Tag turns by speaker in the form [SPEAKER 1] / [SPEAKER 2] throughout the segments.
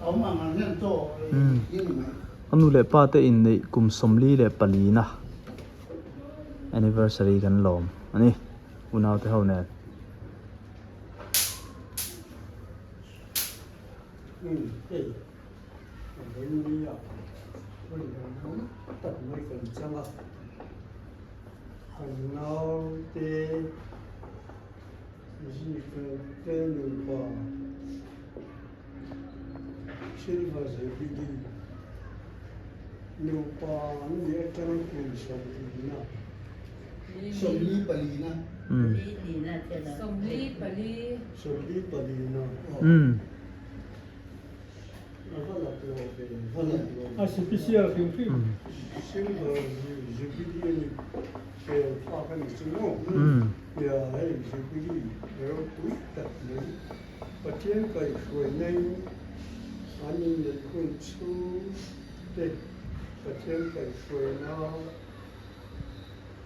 [SPEAKER 1] Ka nu leh pa te inneih kum 44 na anniversary kan lawm a ni unau te ho nen.
[SPEAKER 2] Silver Jubilee nupa an nih atanga kum sawmlina.
[SPEAKER 3] 44.
[SPEAKER 4] 44.
[SPEAKER 2] 44 a va lak lo ve, va lak lo ve.
[SPEAKER 5] A special hrim hrim.
[SPEAKER 2] Silver Jubilee a ni hmel thlak a ni chu maw? Nia hei Jubilee ropui tak mai. Pathian kaihhruainain an inneih hun chhung te Pathian kaihhruaina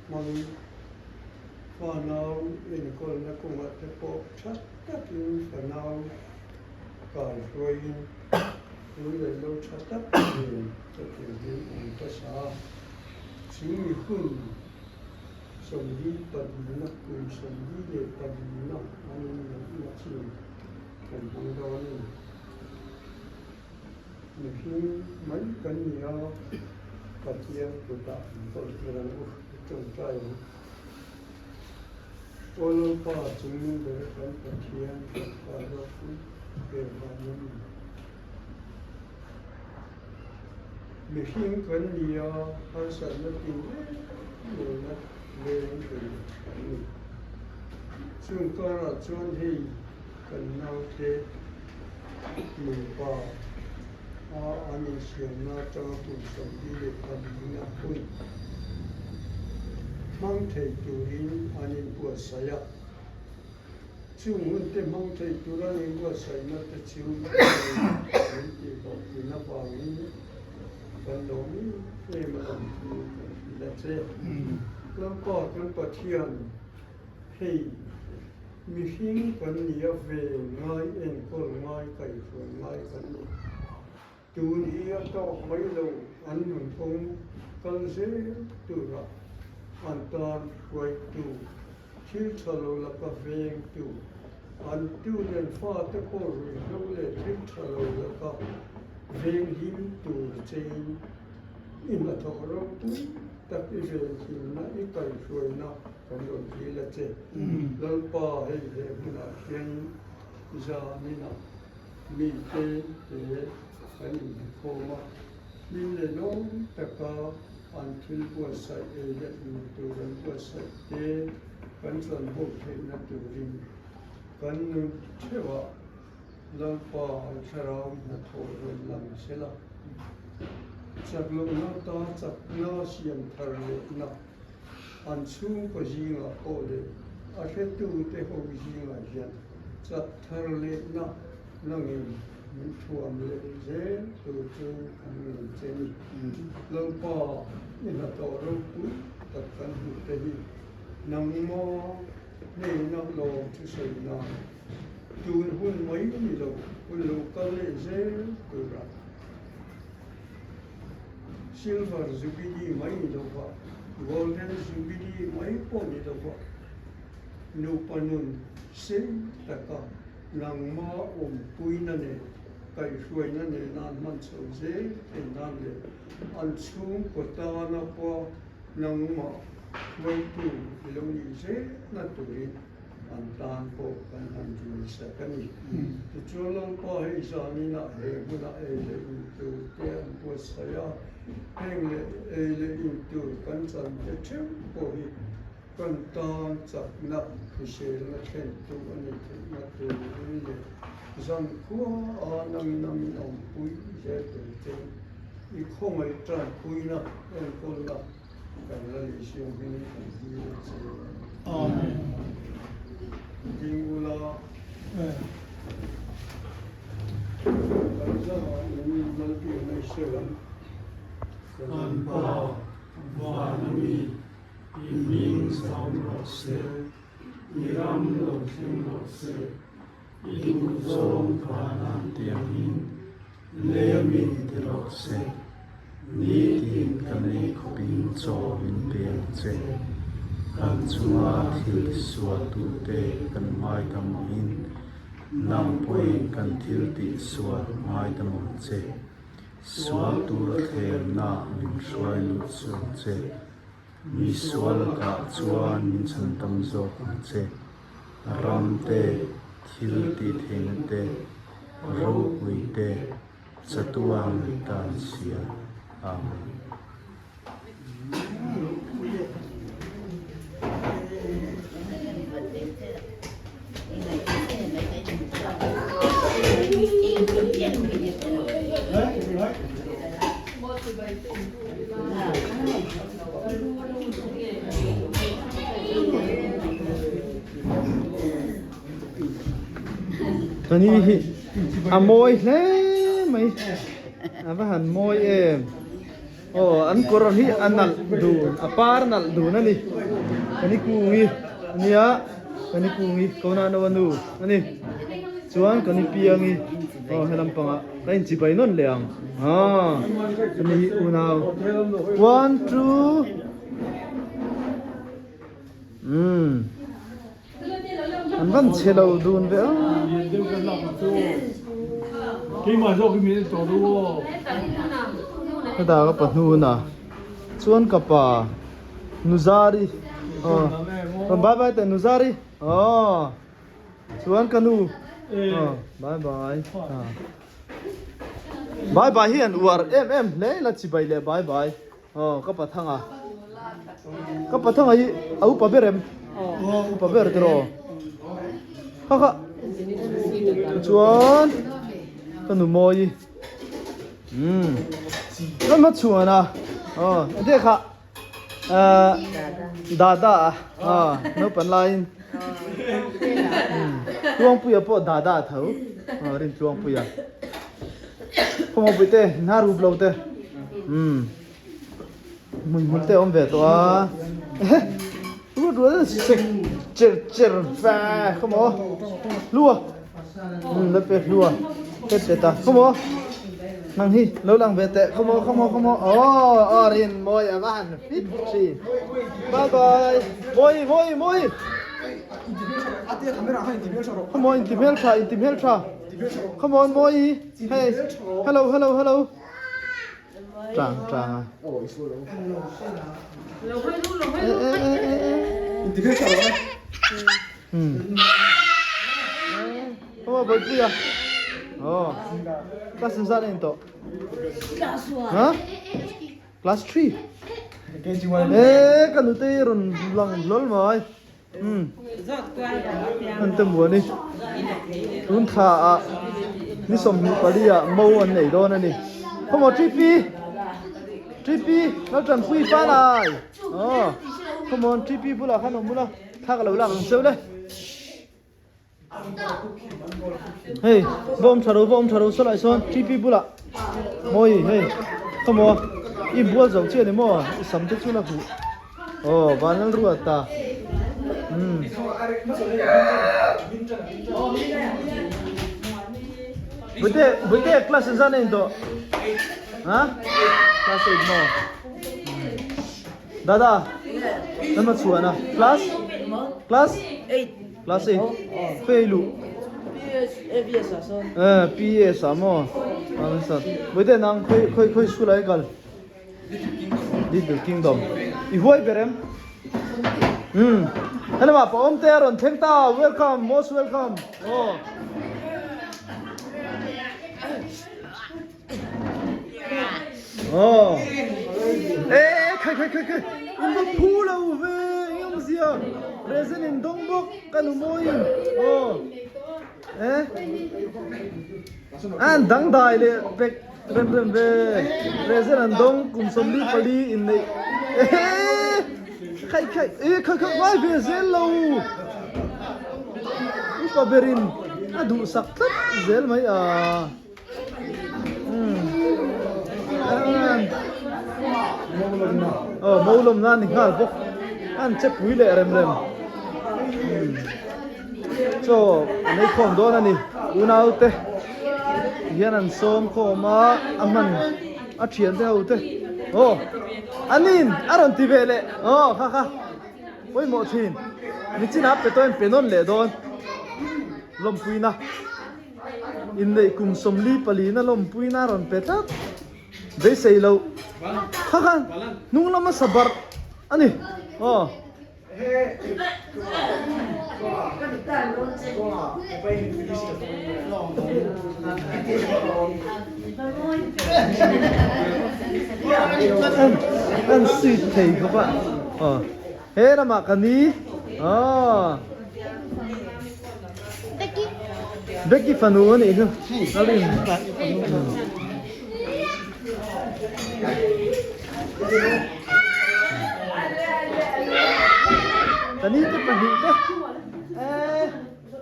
[SPEAKER 2] hmang fanau enkawlna kawngah te pawh tha takin fanau kaihruaiin tun leh lo tha tak nen chutiang hian an hmasa a. Chu mi hun 44 kum 44 na an inneihna chin kan hmang dawn a ni. Mihring mai kan ni a, Pathian kutah an kawl tir ang u, i tawngtai ang. Aw Lalpa, chungnung ber kan Pathian, kan Pa ropui ber vang a ni. Mihring kan ni a, harsatna tinreng nena leng thei kan ni. Chung karah chuan hei kan naute nupa a an insiamna atanga kum 44 na hun hmang thei turin an inbuatsaih a. Chung hun te hmang thei tura ni buatsaihna te chu min tih hlawhtlin avangin kan lawm em em a lang chu kan hrilh a che. Lalpa kan Pathian, hei mihring kan ni a ve ngai enkawl ngai kaihhruai ngai kan ni. Tun hi a tawk mai lo, an nunphung kal zel tura an tan hruaitu, thil tha lo laka vengtu, an tu nen fate pawh ruihhlo leh thil tha lo laka venghim tur chein i hnathawk ropui tak i venhimna i kaihhruaina kan rawn dil a che. Lalpa hei he hmunah hianin zanin a. Mite te kan inhmukhawm a, hlim leh lawm taka an thil buatsaih ei leh in tur an buatsaih te kan chuan ho theihna turin kan nun theuhah Lalpa Thlarau hnathawh rawn lang sela, chak lohna ta chakna siam thar lehna an chhungkaw zingah pawh leh a hretute ho zingah hian chak thar lehna langin min thuam leh zel tur chu kan ngen che ni. Lalpa, i hnathawh ropui tak kan hmuh te hi nangma hnena lawm thusawi nan tun hun mai ni lo hun lo kal leh zel tura Silver Jubilee mai ni lo va, Golden Jubilee mai pawh ni lo va, nupa nun sei taka nangma awmpuina nen, kaihhruaina nena an hman chho zel thei nan leh an chhungkaw tana pawh nangmah hruaitu i lo nih zelna turin an tan pawh kan han dil sak a ni. Tichuan Lalpa hei zaninah he hmunah ei leh in tur te an buatsaih a, heng leh ei leh in tur kan chan te theuh pawh hi kan tan chakna hriselna thlentu a ni theihna turin leh zankhua a nangin a min awmpui zel tur chen i khawngaih tanpuina enkawlna Kan la leh siam hming kan hming a che. Amen. Ding ula. Kan zangah in Lalpian a i sel ang.
[SPEAKER 6] Kan Pa, van a mi, i hming zam rawh se, i ram lo thleng rawh se, i duhzawng van an tiangin. Lei ami ti rawh se, nitin kan ei khawpin chaw min pe ang che. Kan chunga thil tisualtute kan ngaidam angin, nang pawhin kan thil tihsual ngaidam ang che. Sual tur thlemna min hruai lut chu ang che. Mi sual lakah chuan min chhan tam zawk ang che. Ram te, thil tih theihna te, ropui te, chatuan tan sia. Amen.
[SPEAKER 1] Tani hi a mawi hle mai a va han mawi em aw an kawr hi a nalh dun a par nalh dun a ni tani kungi ania tani kungi kona no a nu a ni chuan kani piangi aw helam pangah ka inchibai nawn leh ang aw hemi hi unau one two umm an van chhe lo dun ve a heta ka pa hnuna chuan ka pa Nuzari aw rawn bye bye teh Nuzari aw. Chuan ka nu bye bye bye bye hi an uar em em hle ila chibai leh bye bye aw ka pathanga ka pathanga hi a upa ber em upa ber tiraw kha kha chuan ka nu mawi umm ka hmachhuan a aw engtiang kha. Dada a naupan laiin Tluangpuia pawh dada a tho rin Tluangpuia khawmawpui te hnar rup lo te hmun hmun te awm ve tawh a ruat ruat sek cher cher ve khawmaw hlua la pe hlua tet tet a khawmaw Nang hi lo lang ve teh come on come on come on oh oh rin mawi a va han fit thin bye bye mawi mawi mawi come on inti hmel tha inti hmel tha come on mawi hey hello hello hello tang tang a inti hmel tha hmm Come on, boy, puia. Oh. Class in zan in to. Huh? Class 3. Eh, kan ute ron lang lol mai. Hmm. An te muani. Tun tha a ni som ni pali a mo an nei don ani. Come on, 3P. 3P, lo tran pui pa lai. Oh. Come on, 3P bula khan om bula. Thak lo lang ang cheu le. Hei va awm tha ro va awm tha ro saw lai sawn TP bulah mawi hei khawmaw i bual zo chiah ni maw i sam te chu la huh aw vanlal ruat ta umm Buite buite class in zan a in tawh ha class 8 maw Dada nangma chhuahna class class 8 Class 8 Khawi luh Eh PS ah maw Buite nang khawi khawi khawi school ah i kal Little Kingdom I huai ber em Umm Helama pa awm te a rawn thleng ta Welcome most welcome Aw Aw Eh khai khai khai khai In va phu lo ve eng awm zia Present in dawng bawk ka nu mawiin aw Eh An dangdai leh pek rem rem ve Present an dawng kum 44 in neih Eh khai khai eh khai khai ngai ve zel lo Upa berin a duhsak tlat zel mai a. Aw mo lawm nan ni nghal bawk an che pui leh rem rem chaw an ei khawm dawn a ni unau te Tihian an sawm khawm a, a hman a thian te ho te aw anin a rawn ti ve leh aw kha kha pawimawh thin nichin ah pe tawhin pe nawn leh dawn lawmpuina inneih kum 44 na lawmpuina a rawn pe tlat beisei loh kha kha hnung lama sa barh a ni aw. An sweet thei khawp a aw he ramah ka ni aw Becky fanu a nih chu a rin. Ka ni te pahnih te eh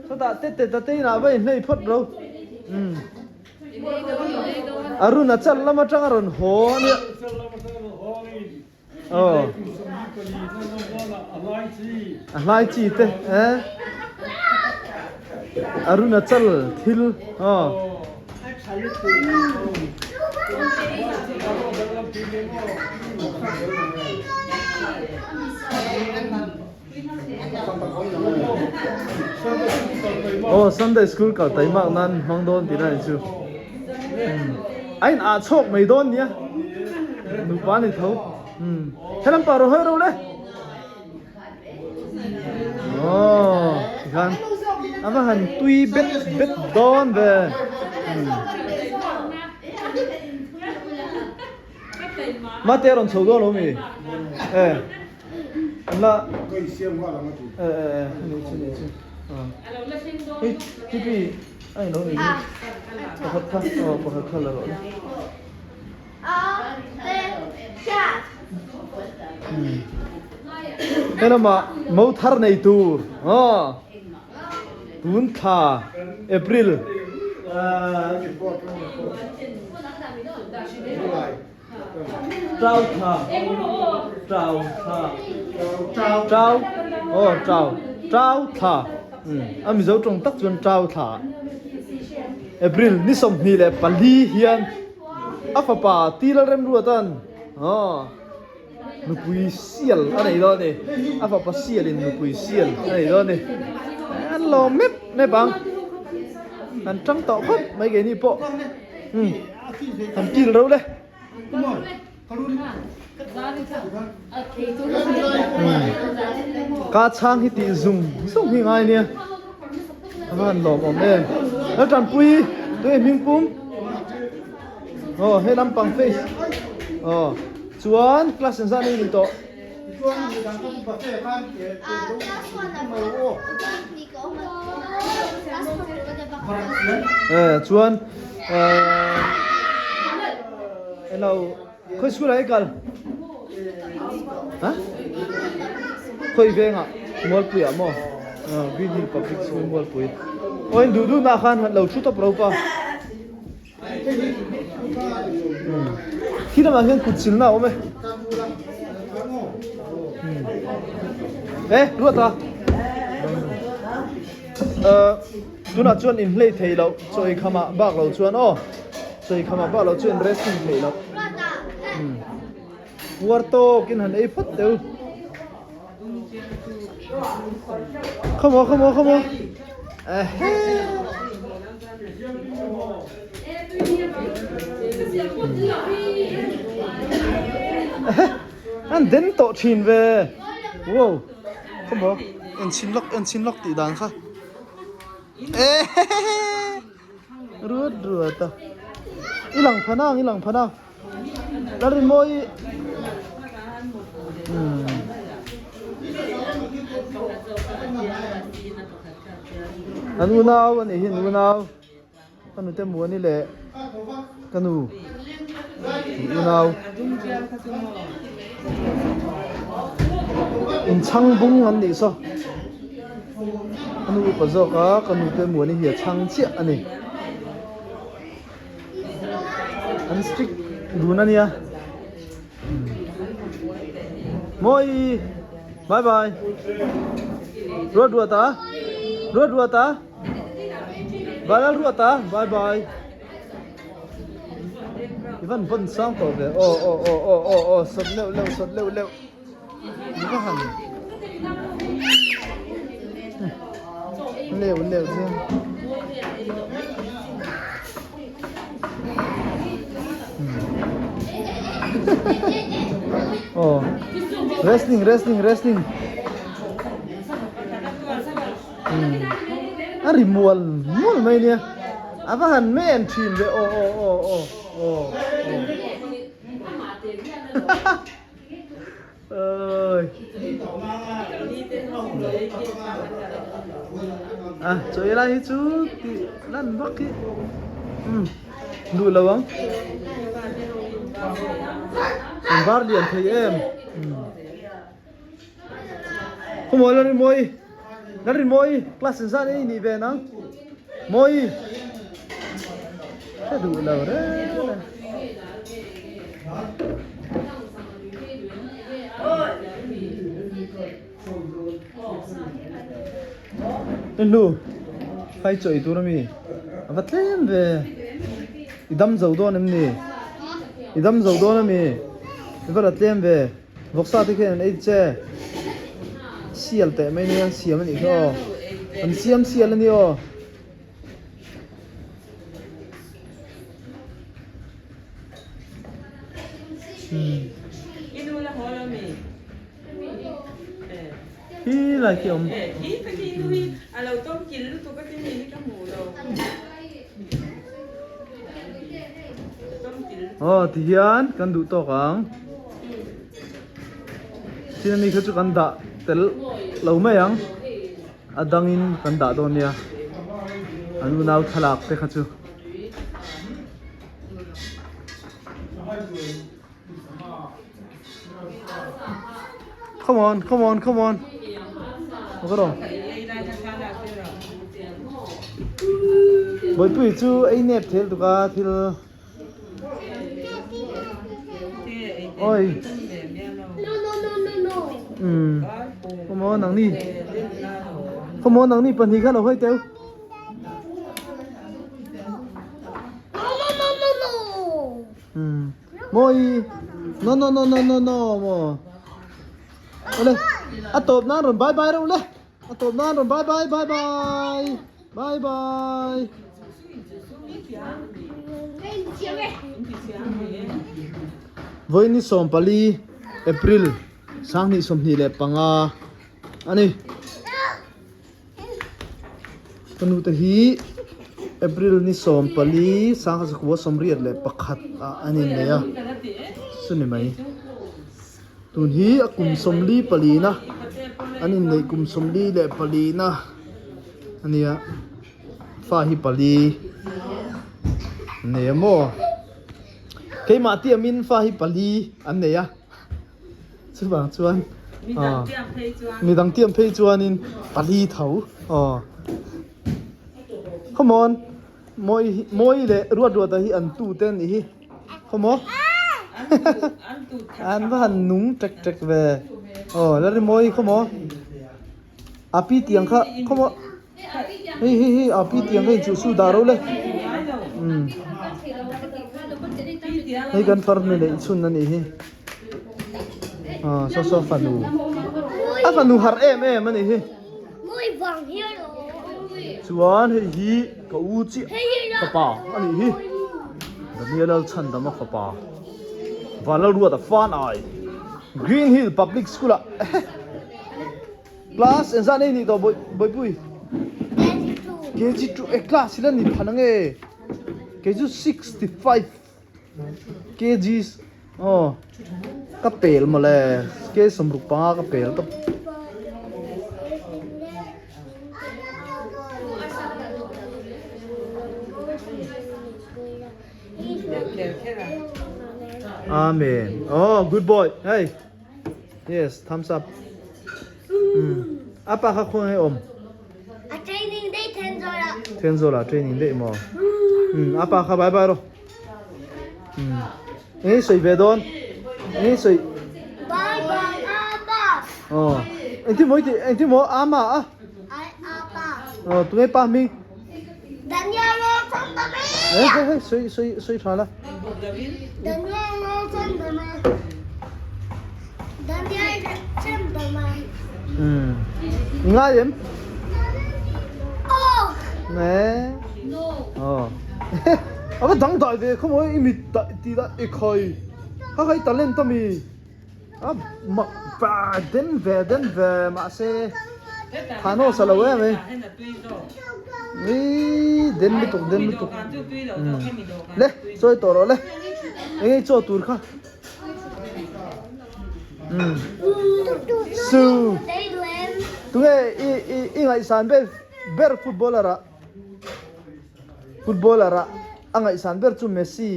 [SPEAKER 1] chutah te te te inah va inhlei phawt ro umm Arunachal lam atang a rawn haw a nia aw a hlai chi te eh Arunachal thil aw. Aw Sunday school kal taimak nan hmang dawn tih na ni chu a in ah chhawk mai dawn nia nupa ni tho helam pah rawh hawi ro le. Aw tikhan a va han tui bet bet dawn ve mate a rawn chho dawn lo mi e an la e e e ani chu ani chu hei tipi a in lo ni pakhat kha aw pakhat kha la rawh le. Helamah mo thar nei tur aw tun thla April Trau thla Trau thla Trau aw Trau Trau thla a Mizo tawng tak chuan Trau thla April ni 24 hian A fapa Ti Lalremruata'n nupui sial a nei dawn a ni. A fapa sialin nupui sial a nei dawn a ni. An lawm mep mep ang. An tang tawh khawp mai keini pawh. An kil reuh le. Ka chhang hi tih zung zung hi ngai nia. A van lawm awm em. Laltanpui tui hming pum. Aw he lampang face. Aw chuan class engzah nei ni tawh. Eh chuan eh elo khawi school ah i kal? Ha? Khawi vengah Mualpui ah maw? Green Hill Public School Mualpui. Aw in duh duh nah khan lo thu tawp ro pa. Khi lamah hian kut chilna a awm e. E ruat a. Tunah chuan in hlei thei loh chaw ei khamah bak lo chuan aw chaw ei khamah bak lo chuan in resting thei loh. Puar tawk in han ei phawt teu. Come on, come on, come on. An den tawh thin ve. Wow. Come on. En chin lawk, en chin lawk tih dan kha. Ruat ruat a. I lang phanang, i lang phanang. Lalrinmawi An unau a nih hi an unau ka nute Muani leh ka nu an unau inchhang bung an nih saw ka nu upa zawk a ka nute Muani hi a chhang chiah a ni. An strict dun a nia. Mawi bye bye. Ruat ruat a. Ruat ruat a. Balal ruat a bye bye. I van vawn sang tawh ve. Aw aw aw aw aw aw sawt leuh leuh sawt leuh leuh. I va han leuh leuh chiang. Aw wrestling wrestling wrestling. A ri mual mual mai nia a va han men thin ve aw aw aw aw aw aw a chaw ei lai hi chu tih lan vak hi umm duh lo ang an var lian thei em. Khaw mawi la rin mawi la rin mawi class in zan ei nih ve nang mawi hre duh lo reng a Henu phai chawi tur ami a va tlem ve i dam zo dawn em ni i dam zo dawn ami i va la tlem ve. Vawksa te khian an ei che. Sial teh mai nia an siam anih khi aw. An siam sial ani aw. Hi lai khi awm. Aw tihian kan duh tawk ang. Tin ami kha chu kan dah tel lo mai ang. A dangin kan dah dawn nia. An unau thlalak te kha chu. Come on, come on, come on. Bawipui chu ei nep thel tuk a thil Oi. Um. Come on nang ni. Come on nang ni pahnih kha lo hawi teu. Um. Mawi. No no no no no no mo. Ole. A tawp nan rawn bye bye reuh le. A tawp nan rawn bye bye bye bye. Bye bye. Vawiin ni 14 April 2025 a ni. Ka nu te hi April ni 14 1981 ah an innei a chuni mai. Tun hi a kum 44 na an inneih kum 44 na a nia fa hi pali an nei a maw keimah tiamin fa hi pali an nei a chuvang chuan midang tiam phei chuanin pali tho aw come on mawi mawi leh ruat ruat ah hi an tu te a nih hi come on an va han nung tek tek ve aw la ri mawi come on. A pi tiang kha khaw maw hei hei hei a pi tiang kha inchuh su dah ro le umm hei kan farnu neih chhun a nih hi ah saw saw fanu a fanu harh em em a nih hi chuan hei hi ka u chiah fapa a nih hi Daniel Lalchhandama fapa Vanlalruata Fanai Green Hill Public School ah. Class engzah nei nih tawh Bawipui? KG2 eh class hi la ni phan ange kei chu 65 kgs aw ka pel mawle k 65 ka pel tawp. Amen. Oh, good boy. Hey. Yes, thumbs up. Um. Apa kha khuang hei om.
[SPEAKER 3] A training day Thenzawl ah.
[SPEAKER 1] Thenzawl ah training day maw. Um, apa kha bye bye ro. Um. Ei soi ve don. Ei soi.
[SPEAKER 3] Bye bye apa.
[SPEAKER 1] Oh. Engti mo ti engti mo ama a.
[SPEAKER 3] Ai apa.
[SPEAKER 1] Oh, tunge pa mi.
[SPEAKER 3] Daniel.
[SPEAKER 1] Hei hei hei sawi sawi sawi tha la. Umm i ngai em? Nge aw a va dang dai ve khaw maw i mit tih dah i khawi kha kha i talent a mi. A mak va den ve den ve mahse Thanos a lo em e. Ui den lutuk den lutuk. Le chawi tawh rawh le. Eng ei chaw tur kha. Um. Su. Tunge i i i ngaihsan ber ber footballer ah. Footballer ah a ngaihsan ber chu Messi.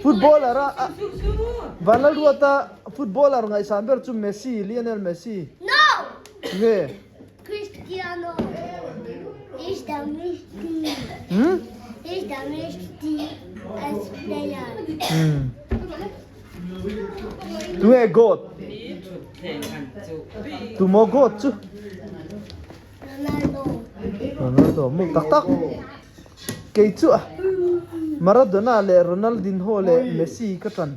[SPEAKER 1] Footballer a Vanlalruata footballer ngaihsan ber chu Messi, Lionel Messi.
[SPEAKER 3] No!
[SPEAKER 1] Nge?
[SPEAKER 3] Cristiano is the Messi.
[SPEAKER 1] Hmm?
[SPEAKER 3] Is the Messi as player.
[SPEAKER 1] Hmm. Tunge goat? Tumo goat chu?
[SPEAKER 3] Ronaldo.
[SPEAKER 1] Ronaldo mu tak tak. Kei chu Maradona leh Ronaldinho leh Messi ka ṭan.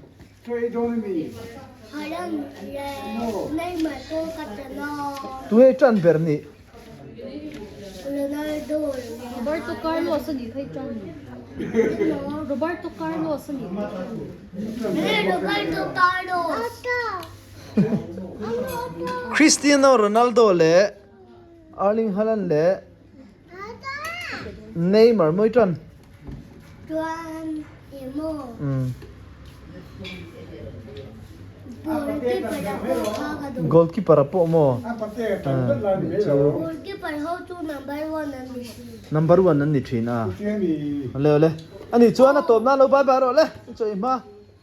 [SPEAKER 1] Tunge i ṭan ber nih? Cristiano Ronaldo leh Erling Haaland leh Neymar mawi tan.
[SPEAKER 3] Chuan emaw goalkeeper a pawh kha ka duh.
[SPEAKER 1] Goalkeeper a pawh maw?
[SPEAKER 3] Goalkeeper ho chu number one an ni thin.
[SPEAKER 1] Number one an ni thin a. Awle awle. Ani chuan a tawp nan lo bye bye rawh le. Chaw i hma.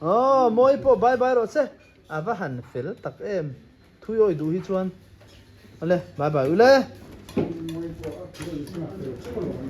[SPEAKER 1] Aw mawi pawh bye bye rawh che. A va han fel tak em. Thui awi duh hi chuan. Awle bye bye ule.